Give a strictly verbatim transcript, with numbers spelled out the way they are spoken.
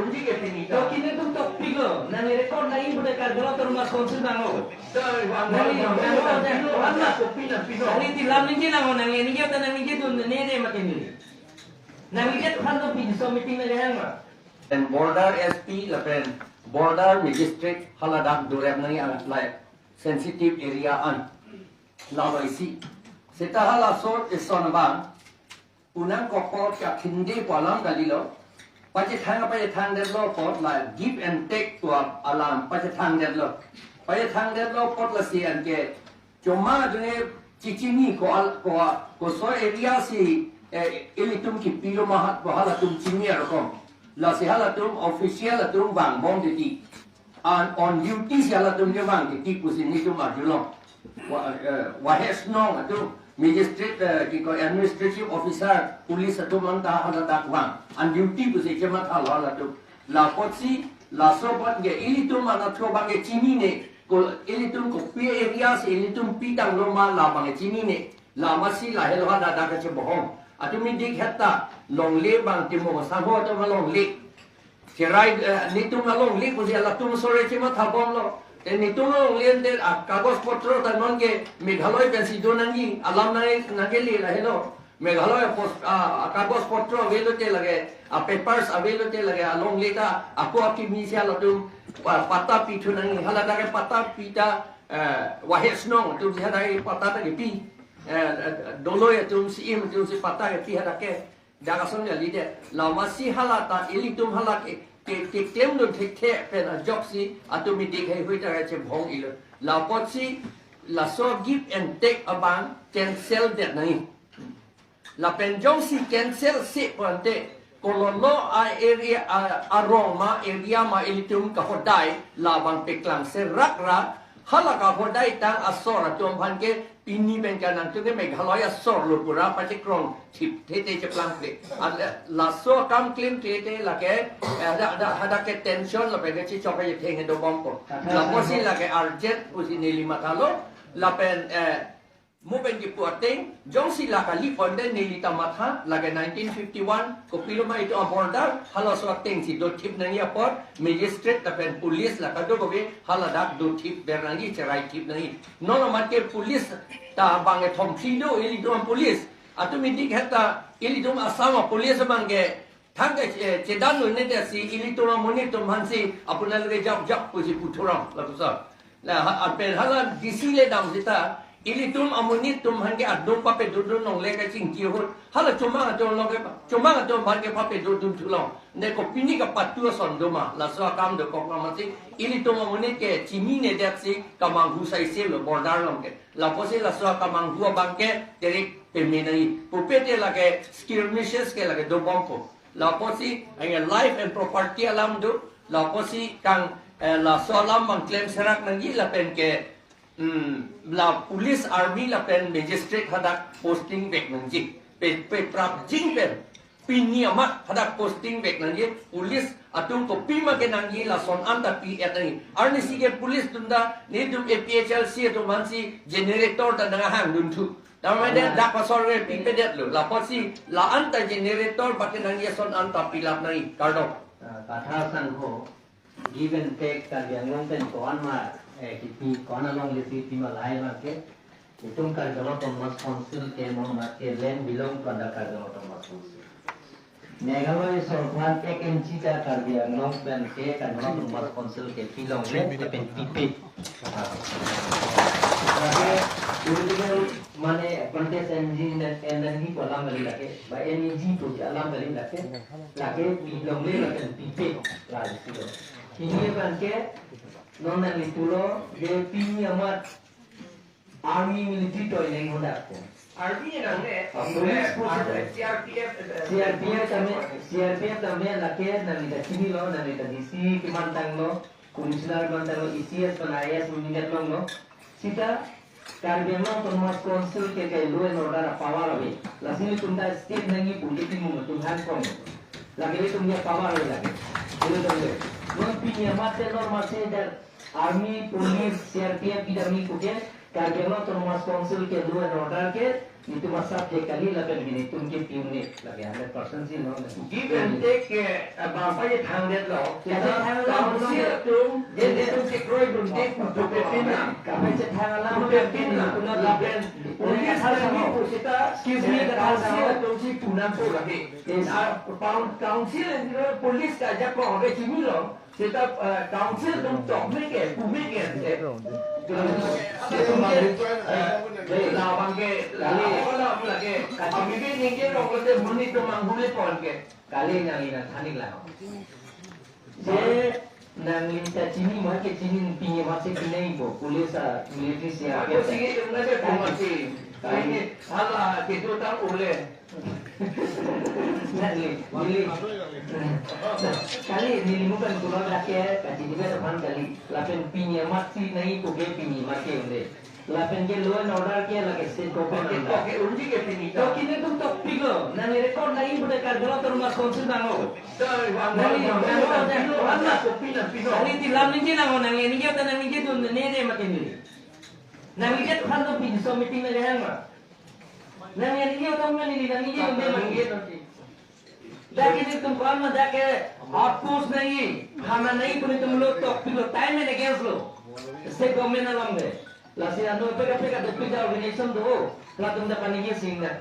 Hindi ke pini to ka. Kini tum tokpiklo, nang record lagi pada Karbi Anglong Autonomous Council nang lo. Nang ini, nang lo, nang lo, nang lo. Nang ini lam ningje nang lo, nang ini kita nang ningje dun, nang ini mati ini. Nang ini kan tuh pinso meeting nang yang ma. And border S P lapen border magistrate haladak dorep nang yang like sensitive area an. Lalo isi. Seta halaso eson abang. Unang kokor ka khinde pu alam kalilo. Pachethang pachethangdetlo apot la give and take pu alam pachethangdetlo. Pachethangdetlo apot lasi anke choma jone chichini ko al ko koso area si eh, ilitum kipilo ma ha ko halatum chini arokom. Lasi halatum official atum vangbom titi. An on duty si halatum kevang titi pusi nelitum arjulong. Wa, eh, Wahes Nong atum magistrate, eh, kiko administrative officer, police atum anta haladak vang. On duty pusi chemathalo halatum. Lapotsi, laso apot ke ilitum anatthu abang ke chinine, ko ilitum kopi area si ilitum pitanglo ma labang ke chinine. Lamasi lahelo haladak kachebohong. Atumi dik heta, longle bang timo sangho atum longle. Cherai, eh, nelitum alongle pusi halatum sore chemathabomlo. Te nelitum alongle ante akagos potro ta non ke Meghalaya pensi do nangji, alam nang nangkele lahelo. Meghalaya pos-, ah, akagos potro avelo te lake, apapers avelo te lake, alongle ta, ako akimi si halatum, pa-, patta pithu nangji, haladak ke patta pita, eh, Wahes Nong atum si hadak patta ta kepi, eh, eh, Doloi atum si im atum si patta kepi hadak ke. Dak ason kalidet. Lamasi halata ilitum halake, ke, keklemdun thekthe pen ajoksi atumi dik heihui ta kachebohong ilo. Lapotsi laso give and take abang cancel det nangji. Lapen jongsi cancel si pu ante kololo a area a, arong ma area ma ilitum kahodai labang peklang serak ra hala kahodai tang asor atum aphan ke pini pen kanangtung ke Meghalaya asor lo pura pachekrong thip thete cheplang kle. Ala laso akam klemkle te lake, eh, ada, ada, ada ke tension lapen ke chichok ke theng dobompo. Lapusi lake urgent pusi neli mathalo, lapen, eh, mo pen kipu ateng, jongsi la kali ponde neli ta matha, lake nineteen fifty-one, kopilo ma itum aborder, halaso ateng si dothip nangji apot, magistrate lapen police la kadokave, haladak dothip ber nangji, cherai thip nangji. Non amat ke police ta bang kethom phli do, ilitum apolice. Atumi dik heta, ilitum Assam apolice abang ke, thang ke, eh, chedan lo ne te si, ilitum amonit atum aphan si, apuna lake jak jak pusi puthuram, lapuson. La, ha, apen hala D C le dam sita, ilitum amonit atum aphan ke adung pape dudun nongle kachingki ahut. Hala chomang atum along ke, chomang atum aphan ke pape dudun thulong. Ne kopini kapatu ason doma, laso akam dokok lamasi, ilitum amonit ke chininedet si kamanghu saise lo border along ke. Lapusi laso akamanghu abang ke terik peme nangji. Pupe te lake skirmishes ke lake dobompo. Lapusi, eh, life and property alam do. Lapusi kang, eh, laso alam bang klem serak nangji lapen ke, hmm, la police, army lapen magistrate hadak posting vek nangji. Pe, pe prap jing pen. Pini amat hadak posting vek nangji, police atum kopima kenangji lason anta pi-et nangji. Arnisi ke police atum ta, nelitum A P H L C atum aphan si generator ta nanghangdun thu. Tame de dak pasal re pipedet lo. Lapusi la anta generator bak kenangji ason anta pilap nangji. Kardom. Ah, Kathar Sangho. Give and take Karbi Anglong pen ko-an ma, eh, kipi ko-an along lesi pima lahai abang ke. Itum Karbi Anglong Autonomous Council ke mo ma ke land belong to under Karbi Anglong Autonomous Council. Meghalaya sorkar ek inchi ta Karbi Anglong pen ke Karbi Anglong Autonomous Council ke pilongle lapen pipe. Ah. Lake political mane contest enji ne enji pu alam kali lake. Ba enji pu alam kali lake. Lake pilongle lapen pipe. La isi lo. Pini abang ke non nanglitum lo, je pini amat army military toiling hadak ko. Army nangne, ah, police force army, C R P F, eh, C R P F tame, C R P F tame lake nangli ta chinilo, nangli ta D C kemantanglo, commissioner mantanglo, E C S pen I A S mingdet longlo. Sita Karbi Anglong Autonomous Council ke ke law and order a power ave. Lasi ilitum ta state nangji pu ilitum mung atum hangkong. Lake ilitum ya power ave lake. Ilitum le. Non pini amat te normal se dar army, police, C R P F bidang ni kuke Karbi Anglong Autonomous Council ke law and order ke Itum asap ke kali lapen pini itum ke pi-un-e lake hundred percent si no. Give and take ke, eh, bang pa ye thangdetlo. Kachethang alam council atum, je, je, itum kekroi dunde pu pu pe pinang. Kachethang alam pu pe pinang. Lapen police kami pu seta, excuse me, eh, kathal council atum si punang pu lake. Yes. Ah, council and police kajakong ke chinilo. Seta, eh, council atum tok me ke, pu me ke, eh, eh, la abang ke, la, la, la ke, kachini ke ningje rong lote monit atum manghule pon ke. Kali nangli nangthan-ik lang. Je nangli ta chini ma ke chini pini amat si pinangpo, police a military si a. Ako sige yung na siya kung mati. Kali. Ini, hala, kito tang ule. Nangli, neli. Kali, neli mukan kulo dak ke, kachini ke depan kali. Lapen pini amat si nangpo ke pini amat ke un-e. Lapen ke law and order ke lake state government. Oke, oke, unji ke pini. To kini tum tokpiklo. Nangli record nangpo de Karbi Anglong Autonomous Council bang o. Nangli, nangli, nangli, nangli. Kali ti lam ningje nang o, nangli ningje ta nangli ningje dun ne de ma ke neli. Nangli ningje aphan to pini so meeting nangli hang ma. Nangli ningje utam nangli, nangli ningje utam nangli ningje nanti. Dak ilitum ko-an ma dak ke outpost nangji, thana nangji pu nelitum lo tokpiklo, time and against lo. State government along de. Lasi ano peka peka dopik ta organization do, latum ta paningje sing na.